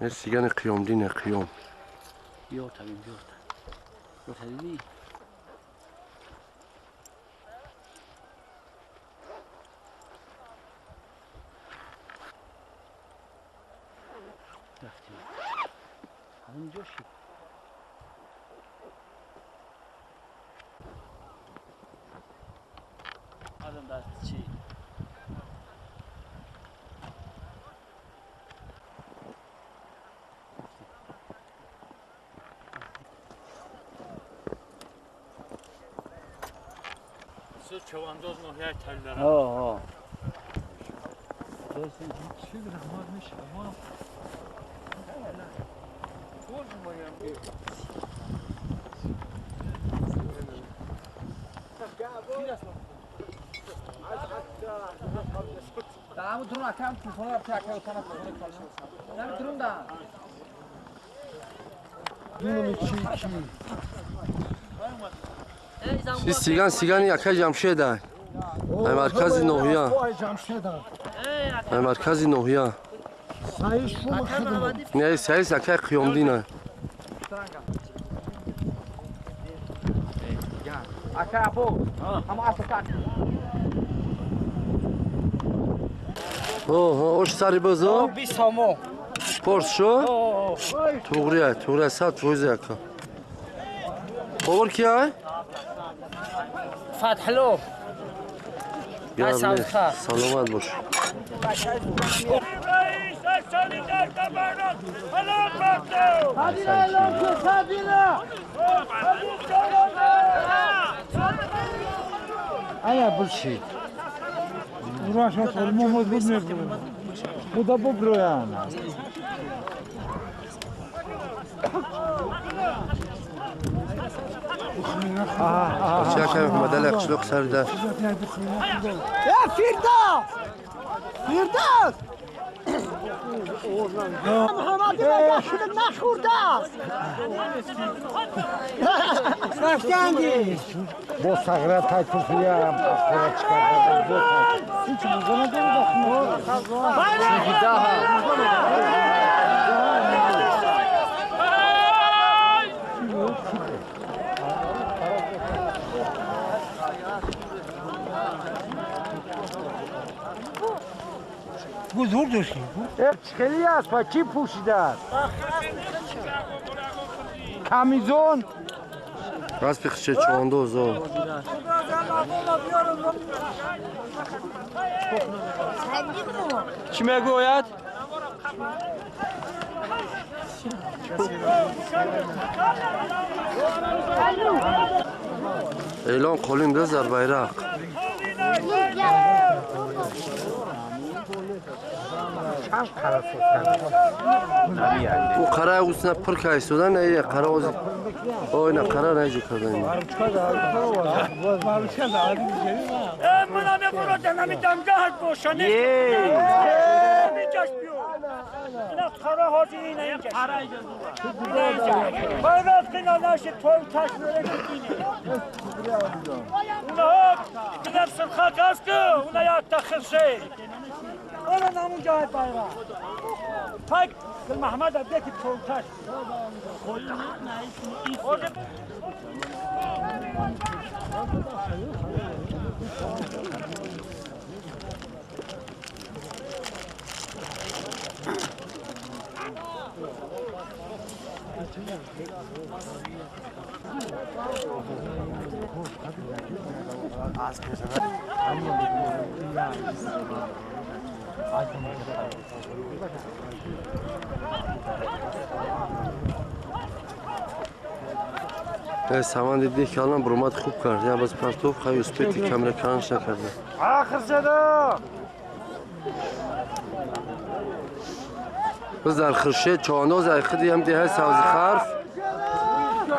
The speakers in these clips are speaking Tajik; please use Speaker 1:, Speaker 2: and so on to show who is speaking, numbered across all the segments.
Speaker 1: ин сигани Қиёмдине, Қиём.
Speaker 2: Биёрта, бин, биёрта. Биёрта, дидӣ? Рафтем. Ҳаминҷо шид. Адам даст чӣ?
Speaker 3: Чавандоз ноҳияи Талдара.
Speaker 2: Ҳо.
Speaker 1: Ин сиган сигани акай Ҷамшеда. Ай маркази ноҳия. Ай маркази ноҳия. Не, саис акай Қиёмдина. Ҳо, ҳо, ош сари бозо?
Speaker 2: 20 сомо.
Speaker 1: Порс шо? Туғрия, туғрия 100% ака. Ховар ки ай?
Speaker 2: Фатҳло.
Speaker 1: Гап нест. Саломат бош.
Speaker 4: Ая булшид. Ураша момод буд мебурд. Худо буброяна.
Speaker 1: Чӣ акай Муҳаммадали қишлоқ сарида.
Speaker 4: Я Фирдавс! Фирдавс! Муҳаммади мага шуд нахӯрдааст. Рафтанди. Бо сағра тайпуфия хӯрачка бо ҳеч музана бузург дошти. Хеле аст ва чӣ пӯшидааст? Камизон.
Speaker 1: Распи хче чондозо.
Speaker 3: Чӣ мегӯяд?
Speaker 1: Эълон қолим да зар байрақ. Ӯ қара усна пир кайсода на е қара оз. Ой на қара наҷи кардан. Саман диди ки алан бурмад хуб кард. Я боз партов хай успети камера каранш накарда.
Speaker 4: Ахирзада!
Speaker 1: Боз дар Хуршед чоандоз ай худи ҳам деҳаи Савзи Харф.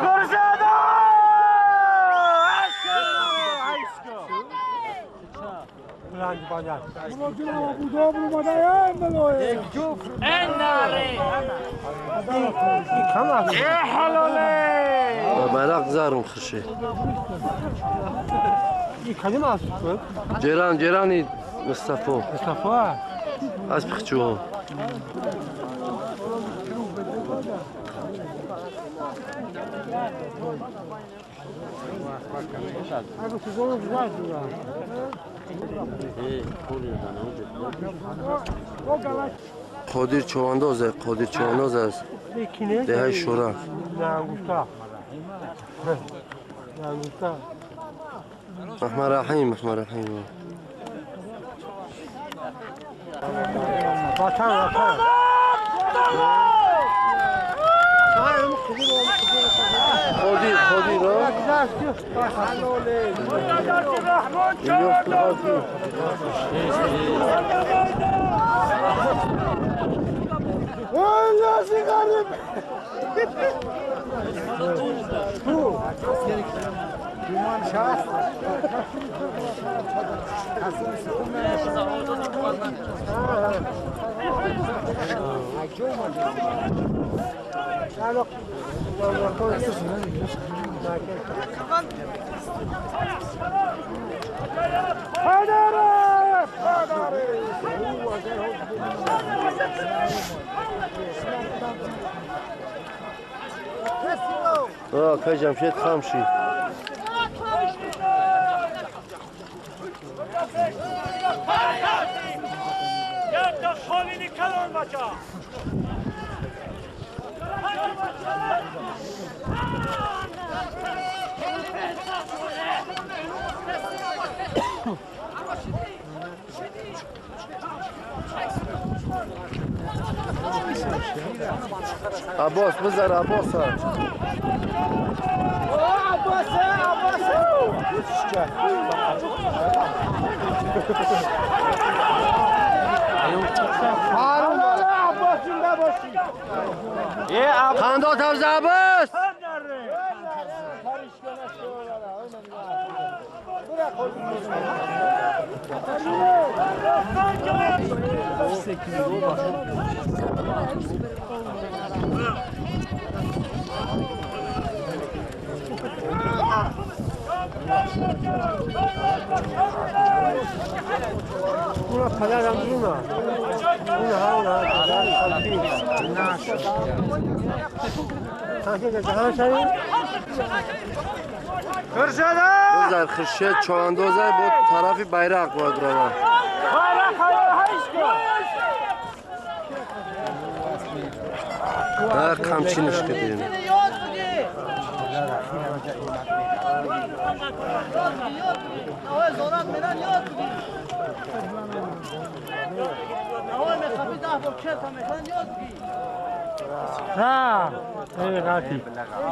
Speaker 4: Хуршеда!
Speaker 1: Байрақ зарум Хуршед. Ҷеран, ҷерани Мустафо.
Speaker 4: Мустафо?
Speaker 1: Аспи хчуҳо. Қодир Чувандоз, Қодир Чувандоз аст. Деҳаи Шӯра. Раҳмон Раҳим, Раҳмон Раҳим.
Speaker 4: Ватан, ватан.
Speaker 1: Қодир, Қодир, Ха Ҷамшед хам шид. Аббос бизар, Аббос. Хандо тавза Аббос. Бизар Хуршед Чувандоза бо тарафи байрақ бояд равад. Қамчинаш кардем.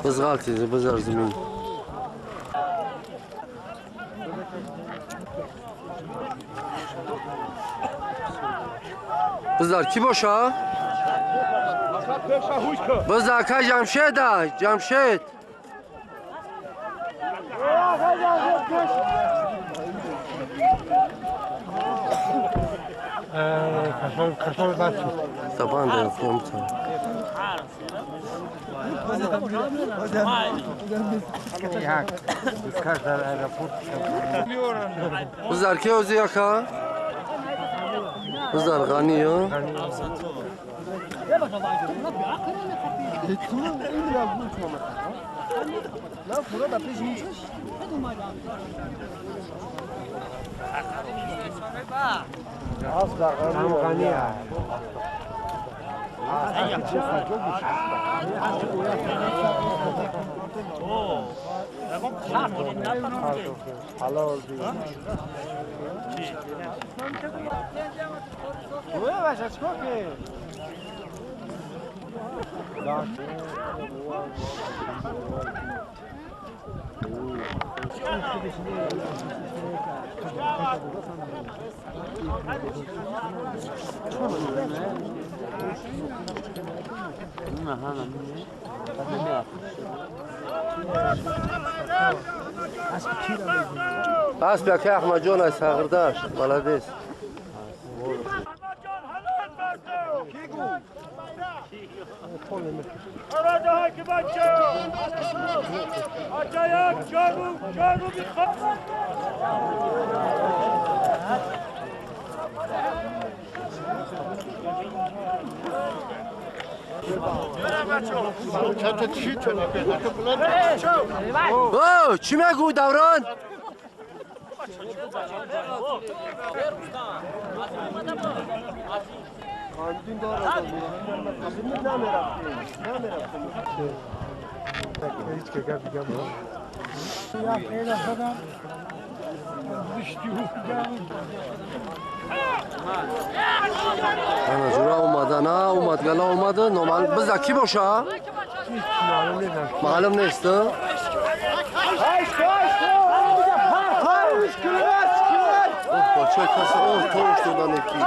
Speaker 1: Бизғалтизи, бизар зимин. Бизар ки боша? Бизар ка Ҷамшеда, Ҷамшед. Табанда комта. Бизар ки ози яка? Бизар Ғани, ё? Асп яке Аҳмадҷон аз Сағирдашт, молодец. او چی میگو دوران؟ انا جورا اومده نه اومد گلا اومده نومال بزا کی باشه؟ معلوم نیست. اوه چه کسی اوه توش دادن کی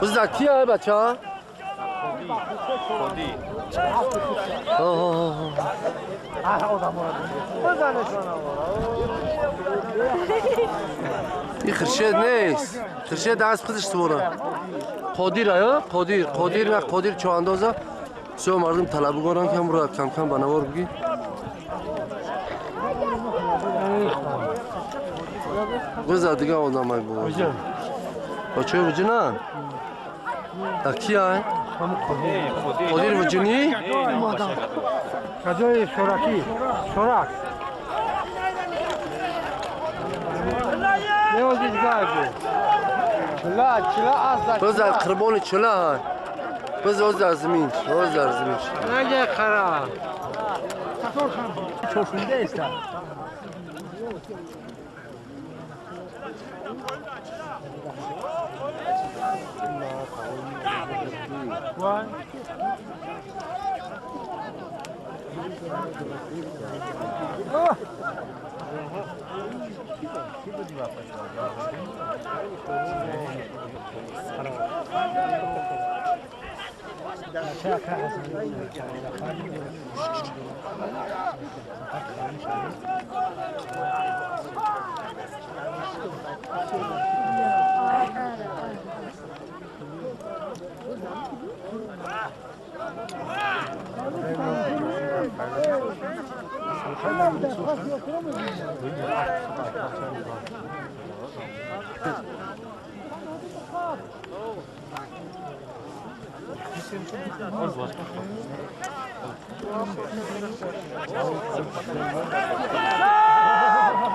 Speaker 1: بزا کیه بچه ها؟
Speaker 3: خودی
Speaker 1: این خرشید نیست. خرشید از خودش سوره. قدیر آیا؟ قدیر قدیر نه قدیر چه اندازه؟ سو مردم طلبگاران که هم رو کم کم بنوار بگی. بزار دیگه آدمای بود. بچه وجنا؟ تکیه؟ قدیر وجنی؟
Speaker 4: کجای شورکی؟ شورک.
Speaker 1: بزار قربان چلا های. بزار در زمین، بزار در زمین.
Speaker 4: نگه خراب. چوشونده است.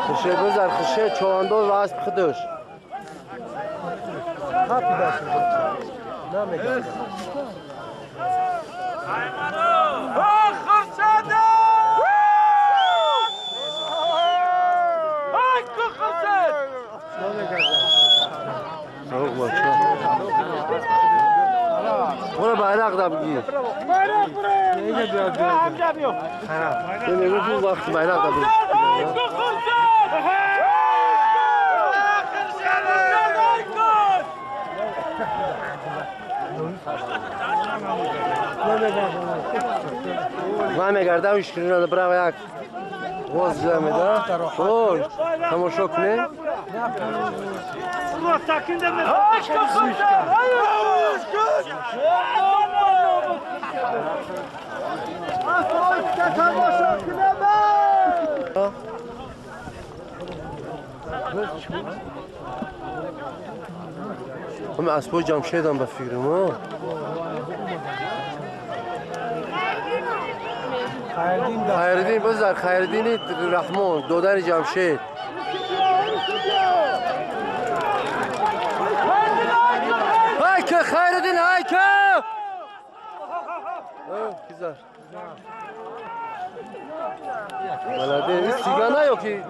Speaker 1: خشه بزر خشه چوانداز و اسب خودش. برو bayrak da بگیر. این وقت bayrak da بگیر. من میگردم اشکرینه برای یک غوز جمعه خوش تماشا کنیم. هم اسبای جمشیدم به فکرم. خیردین بزر خیردین رحمان دادن جمشید. هایکه خیردین هایکه. güzel. بلده سیگانا yok ki.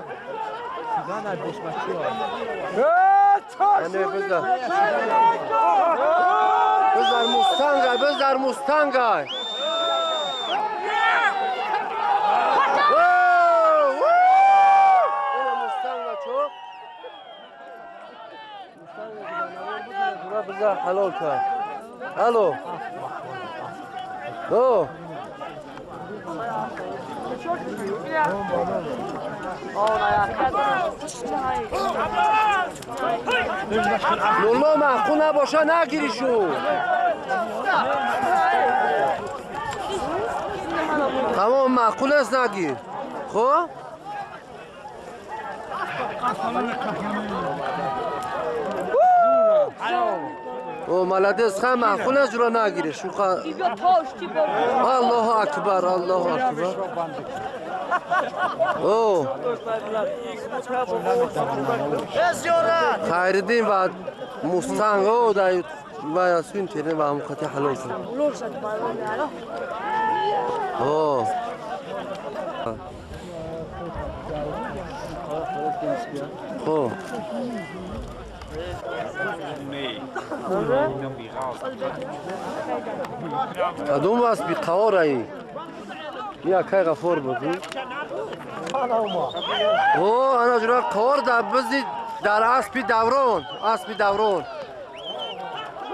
Speaker 4: Sigana boşmaçı var.
Speaker 1: Yani بزر. بزر مستانگا بزر مستانگا. بزر حلال کن. الو. او. لولا معقول نباشه نگیریشو. تمام معقول است نگیر. خب؟ О, молодец, ха маъқул аст ҷура нагирӣ шуха. Аллоҳу акбар, Аллоҳу акбар. О, Хайриддин ва Мустанг, о, дар ва аз интернет ва ҳамқати ҳалол шуд. О. Хоб. Кадом аст биқаораи? Ин акай Ғафор буд. О, ана ҷура қавор дар бизи дар аспи даврон, аспи даврон.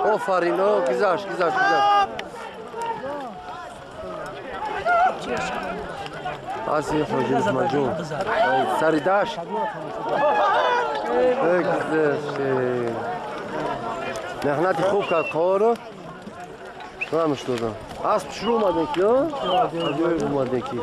Speaker 1: Офарин, о, гизашт, гизашт, гизашт. Аси Хоҷи Усманҷон. Сари дашт. Меҳнати хуб кард қаворо. Рамш додам. Асп шурӯъ омадем ки, а? Омадем ки.